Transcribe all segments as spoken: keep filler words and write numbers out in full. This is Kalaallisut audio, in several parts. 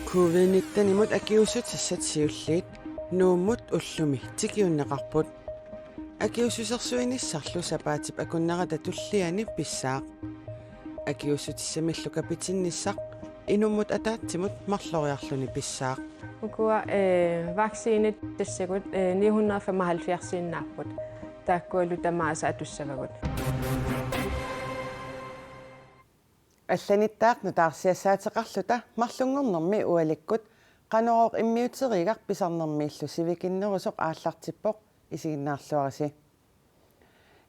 Covid nitten-imut akiuussutissat siulliit Nuummut ullumi tikiunneqarput. Akiuussusersuinissarlu sapaatip akunnerata tulliani pissaaq. Akiuussutissamillu kapitinnissaq inummut ataatsimut marloriarluni pissaaq. Ukua, eh, vaccinit tassagut, eh, ni hundrede femoghalvfjerds-iinnaapput. Taakkualu tamaasa atussavagut. Allanittaaq nutaarsiassaateqarluta marlunngornermi ualikkut Qanorooq immiuteriigaq pisarnermiillu sivikinnerusoq aallartippoq, isiginnaarluarisi.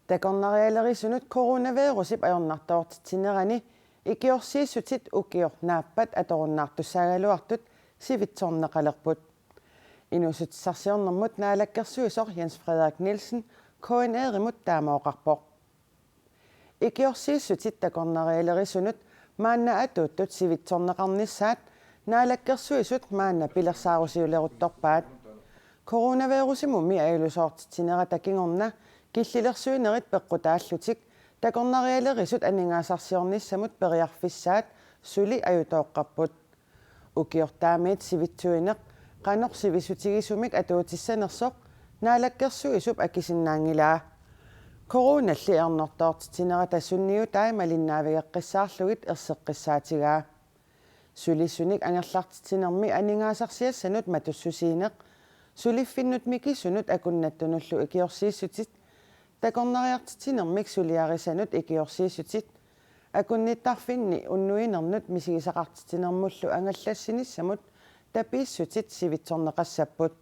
Takornarialerisunut coronavirusip ajornartoortitsinerani ikiorsiissutit ukioq naappat atorunnaartussaagaluartut sivitsorneqalerput. Inuussutissarsiornermut naalakkersuisoq Jens Frederik Nielsen K N R-imut taama oqarpoq. Ikiorsiissutit takornarialerisunut maanna atuuttut sivitsorneqarnissaat naalakkersuisut maanna pilersaarusiuleruttorpaat. Coronavirusimummi ajuusoortitsinerata kingorna killilersuinerit peqqutaallutik takornarialerisut aningaasarsiornissamut periarfissaat suli ajutooqqapput. Ukiortaamiit sivitsuineq qanoq sivissutigisumik atuutissanersoq naalakkersuisup akisinnaanngilaa. Coronalli ajornartoortitsinerata sunniutai malinnaavigeqqissaarlugit erseqqissaatigaa. Sulisunik angerlartitsinermi aningaasarsiassanut matussusiineq, suliffinnut mikisunut akunnattunullu ikiorsiissutit, takornariartitsinermik suliarisanut ikiorsiissutit, akunnittarfinni unnuinernut misigisaqartitsinermullu angallassinissamut tapiissutit sivitsorneqassapput.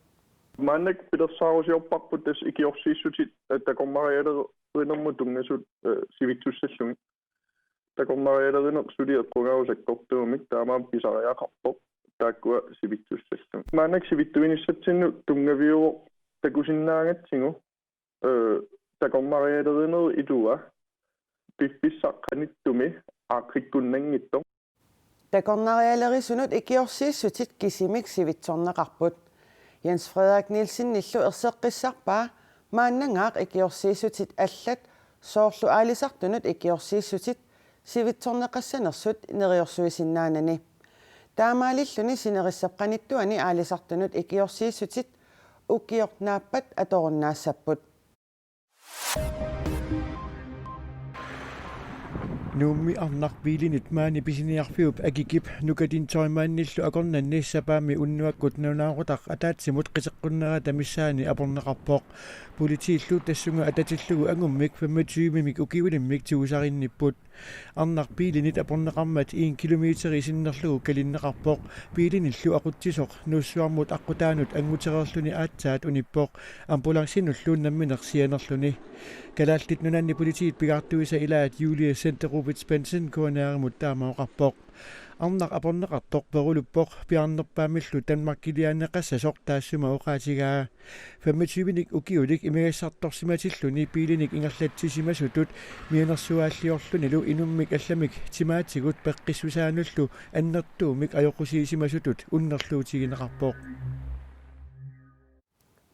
Maannakkut pilersaarusiorparput tassa ikiorsiissutit, eh, takornarialerinermut tunngasut, eh, sivitsussallugit. Takornarialerineq suli eqqugaavoq sakkortuumik, taamaammat pisariaqarpoq taakkua sivitsussallugit. Maannakkut sivitsuinissatsinnut tunngaviuvoq takusinnaagatsigu, eh, takornarialerinerup ilua piffissaq qanittumi aaqqikkunnanngitsoq. Takornarialerisunut ikiorsiissutit kisimik sivitsorneqarput. Jens Frederik Nielsenillu erseqqissarpaa maannangaaq ikiorsiissutit allat soorlu aalisartunut ikiorsiissutit sivitsorneqassanersut neriorsuisinnaanani. Taamaalilluni sinerissap qanittuani aalisartunut ikiorsiissutit ukioq naappat atorunnaassapput. Nuummi arnaq biilinit maani pisiniarfiup akikip Nukatin Tøjmannillu akornanni sapaammi unnuakkut nalunaaqutaq ataatsimut qiteqqunnerata missaani aporneqarpoq. Politiillu tassunga atatillugu angummik femogtyvemik ukiulimmik tigusarinnipput. Arnaq biilinit aporneqarmat en kilometeri sinnerlugu kalinneqarpoq. Biilinillu aqutsisoq Nuussuarmut aqqutaanut anngutereerluni aatsaat unippoq. Ambulancinullu nammineq sianerluni. Kalaallit Nunaanni Politiit pigaartuisa ilaat Julie Senterubits Bentzen K N R-imut taama oqarpoq. Arnaq aporneqartoq peruluppoq, piaarnerpaammillu Danmarkiliaanneqassasoq taassuma oqaatigaa. Femogtyvenik ukiulik imigassartorsimatilluni biilinik ingerlatsisimasutut mianersuaalliorlunilu inummik allamik timaatigut peqqissusaanullu annertuumik ajoqusiisimasutut unnerluutigineqarpoq.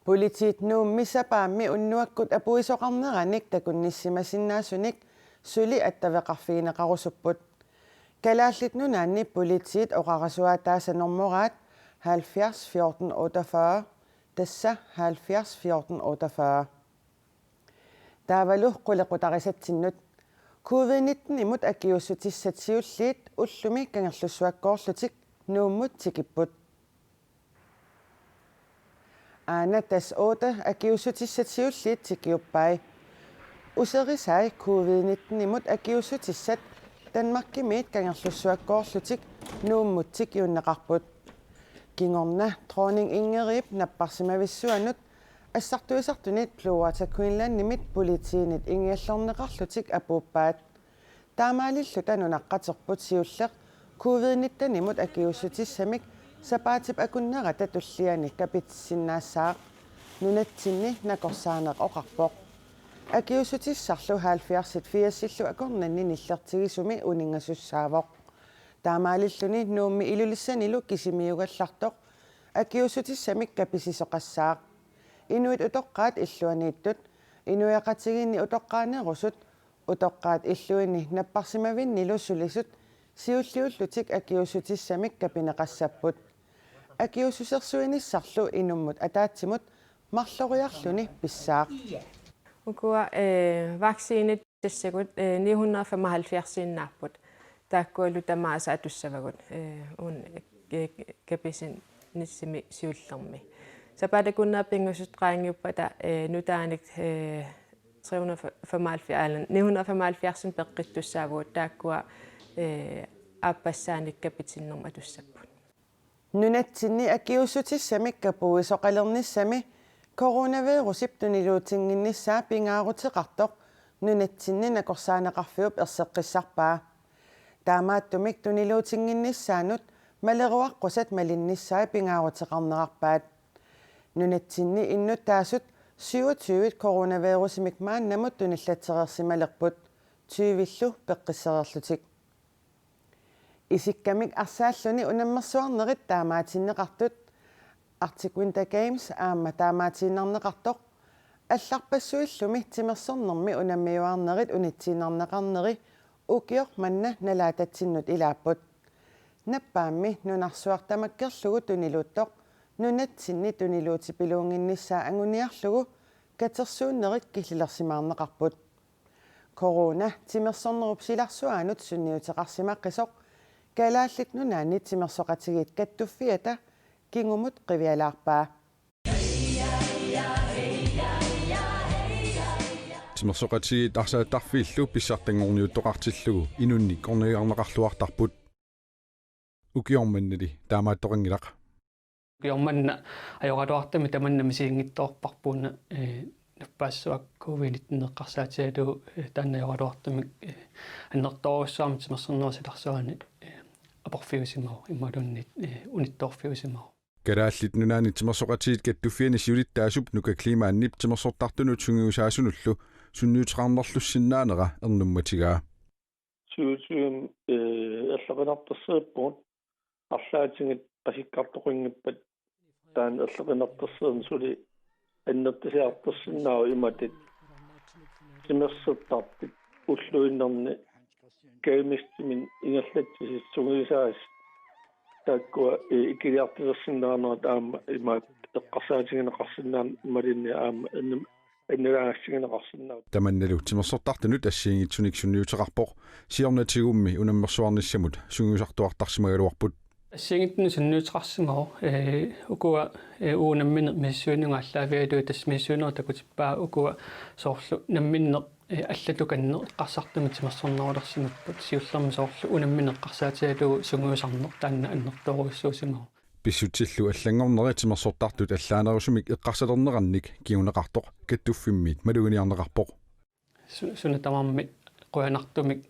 Politiit Nuummi sapaammi unnuakkut apuisoqarneranik takunnissimasinnaasunik suli attaveqarfigineqarusupput. Kalaallit Nunaanni Politiit oqarasuaataasa normoraat halvfjerds fjorten otteogfyrre, tassa halvfjerds fjorten otteogfyrre. Taavalu qulequtarisatsinnut. Covid nitten-imut akiuussutissat siulliit ullumi Kangerlussuakkoorlutik Nuummut tikipput. Aana tassa otte akiuussutissat siulliit tikiuppai. Userisai covid nitten-imut akiuussutissat Danmarkimiit Kangerlussuakkoorlutik Nuummut tikiunneqarput. Kingorna Dronning Ingridip napparsimavissuanut assartuisartunit Blue Water Greenlandimit politiinit ingiallorneqarlutik apuuppaat. Taamaalilluta nunaqqaterput siulleq covid nitten-imut akiuussutissamik sapaatip akunnerata tulliani kapitissinnaassaaq, nunatsinni nakorsaaneq oqarpoq. Akiuussutissarlu halvfjerdsit firsillu akornanni nillertigisumi uninngasussaavoq. Taamaalilluni Nuummi Ilulissanilu kisimiugallartoq akiuussutissamik kapisisoqassaaq. Inuit utoqqaat illuaniittut, inuiaqatigiinni utoqqaanerusut, utoqqaat illuini napparsimavinnilu sulisut siulliullutik akiuussutissamik kapineqassapput. Akiuussusersuinissarlu inummut ataatsimut marloriarluni pissaaq. Ukua, eh, vaccinit tassagut, eh, ni hundrede og femoghalvfjerdsiinnaapput. Taakkualu tamaasa atussavagut, eh, uun, eh, kapitsinnissami siullermi. Sapaatip akunnera pingasut qaangiuppata, eh, nutaanik, eh, tre hundrede og femoghalvfjerds, eller ni hundrede og femoghalvfjerds peqqittussaavugut, taakkua, eh, aappassaanik kapitsinnermut atussapput. Nunatsinni akiuussutissamik kapuisoqalernissami coronavirusip tuniluutinnginnissaa pingaaruteqartoq nunatsinni nakorsaaneqarfiup erseqqissarpaa. Taamaattumik tuniluutinnginnissaanut maleruaqqusat malinnissaat pingaaruteqarnerarpaat. Nunatsinni innuttaasut syvogtyve coronavirusimik maannamut tunillatsereersimalerput, tyvillu peqqissereerlutik. Isikkamik arsaalluni unammersuarnerit taamaatinneqartut, Arctic Winter Games aamma taamaatiinnarneqartoq, allarpassuillumi timersornermi unammiuaarnerit unitsiinnarneqarneri ukioq manna nalaatatsinnut ilaapput. Nappaammi nunarsuaq tamakkerlugu tuniluuttoq nunatsinni tuniluutipiluunnginnissaa anguniarlugu katersuunnerit killilersimaarneqarput. Corona timersornerup silarsuaanut sunniuteqarsimaqqisoq Kalaallit Nunaanni Timersoqatigiit Kattuffiata kingumut qivialaarpaa. Timersoqatigiit arsaattarfiillu pissartanngorniuttoqartillugu inunnik ornigarneqarluartarput. Ukioq mannali taamaattoqanngilaq. Ukioq manna ajoraluartumik tamanna misiginngitsoorparput una, eh, nappaassuaq covid nitten eqqarsaatigalugu, eh, taanna ajoraluartumik, eh, annertoorujussuarmik timersornerup silarsuaani, eh, aporfiusimavoq imaluunniit, eh, unittoorfiusimavoq. Kalaallit Nunaanni Timersoqatigiit Kattuffianni siulittaasup Nuka Klimannip timersortartunut sungiusaasunullu sunniuteqarnerlussinnaanera ernummatigaa. Syvogtyve, eh, alleqinartorsiorpugut. Arlaatigut qasikkartoqanngippat taanna alleqinartorsiorneq suli annertusiartorsinnaavoq imatut timersortartut ulluinnarni gamestimik ingerlatsisut sungiusaasut taakkua, eh, ikiliartulersinnaanerat aamma imaattoq eqqarsaatigineqarsinnaaneq imaluunniit aamma annam-, annilaangassigineqarsinnaavoq. Tamannalu timersortartunut assigiinngitsunik sunniuteqarpoq, siornatigummi unammersuarnissamut sungiusartuartarsimagaluarput. Assigiinngitsunik sunniuteqarsimavoq, eh, ukua, eh, uagut namminneq misissuinerup aallaavigalugit tassa misissuinerup takutippaa ukua soorlu namminneq, eh, allatukanneq eqqarsartumik timersornerulersimapput, siullermik soorlu unammineq eqqarsaatigalugu sungiusarneq taanna annertoorujussuusimavoq. Pissutsillu allanngorneri timersortartut allaanerusumik eqqarsalernerannik kinguneqartoq kattuffimmiit maluginiarneqarpoq. Su-, suna tamarmi qujanartumik,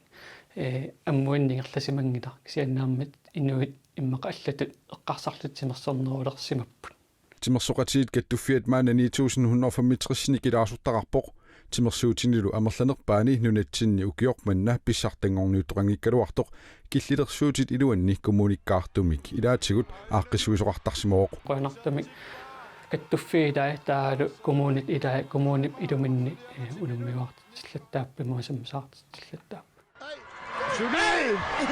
eh, ammuinnaq ingerlasimanngilaq, kisianni aamma inuit immaqa allatut eqqarsarlutik timersornerulersimapput. Timersoqatigiit Kattuffiat maanna ni tusind hundrede og femogtres-inik ilaasortaqarpoq. Timersuutinilu amerlanerpaani nunatsinni ukioq manna pissartanngorniuttoqanngikkaluartoq killilersuutit iluanni kommunikkaartumik ilaatigut aaqqissuisoqartarsimavoq. Qujanartumik kattuffiit ilai taavalu kommunit ilai, kommunip iluminni, eh, unammiuaartitsillattaarput imaluunniit sammisaartitsillattaarput. Suli!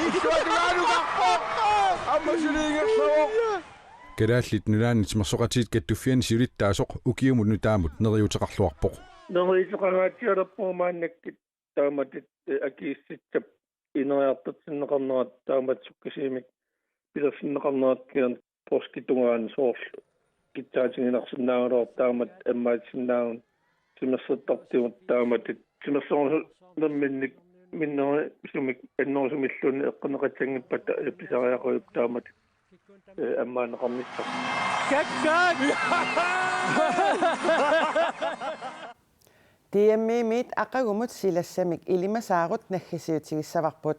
Issuatigalugarpoq! Aamma suli ingerlavoq! Kalaallit Nunaanni Timersoqatigiit Kattuffianni siulittaasoq ukiumut nutaamut neriuuteqarluarpoq. Neriuuteqangaatsialerpugut maannakkut taamatut, eh, akiuussutissap ineriartortinneqarnerat taamatut sukkasuumik pilersinneqarnerat kisianni poorskip tungaanut soorlu kitsaatigineqarsinnaagaluarpoq taamatut ammaassinnaavugut timersortartut taamatut timersornerup namminneq minnerusumik annerusumilluunniit eqqunneqassanngippata pisariaqarpoq taamatut, eh, ammaanneqarnissaq. Kakkaak! D M I-miit aqagumut silassamik ilimasaarut naggasiutigissavarput.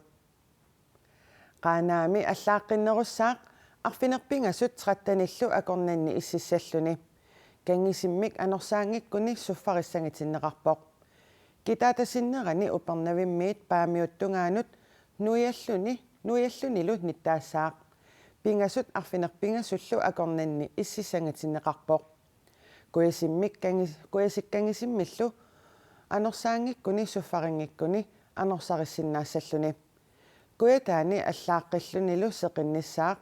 Qaanaami allaaqqinnerussaaq arfineq-pingasut trettenillu akornanni ississalluni. Kangisimmik anorsaanngikkuni suffarissangatinneqarpoq. Kitaata sinnerani Upernavimmiit Paamiut tungaanut nuialluni, nuiallunilu nittaassaaq. Pingasut arfineq-pingasullu akornanni ississangatinneqarpoq. Kujasimmik kangis-, kujasik kangisimmillu anorsaanngikkuni suffaringikkuni anorsarissinnaassallugu. Kujataani allaaqqillunilu seqinnissaaq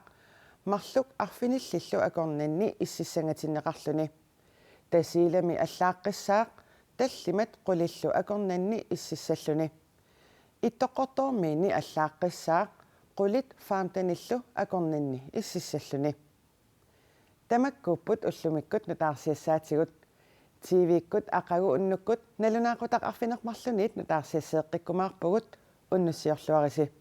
marluk arfinillillu akornanni ississangatinneqarluni. Tasiilami allaaqqissaaq tallimat qulillu akornanni ississalluni. Ittoqqortoormiini allaaqqissaaq qulit femtenillu akornanni ississalluni. Tamakkuupput ullumikkut nutaarsiassaatigut. T V-kkut aqagu unnukkut nalunaaqutaq arfineq-marlunniit nutaarsiasseeqqikkumaarpugut, unnussiorluarisi.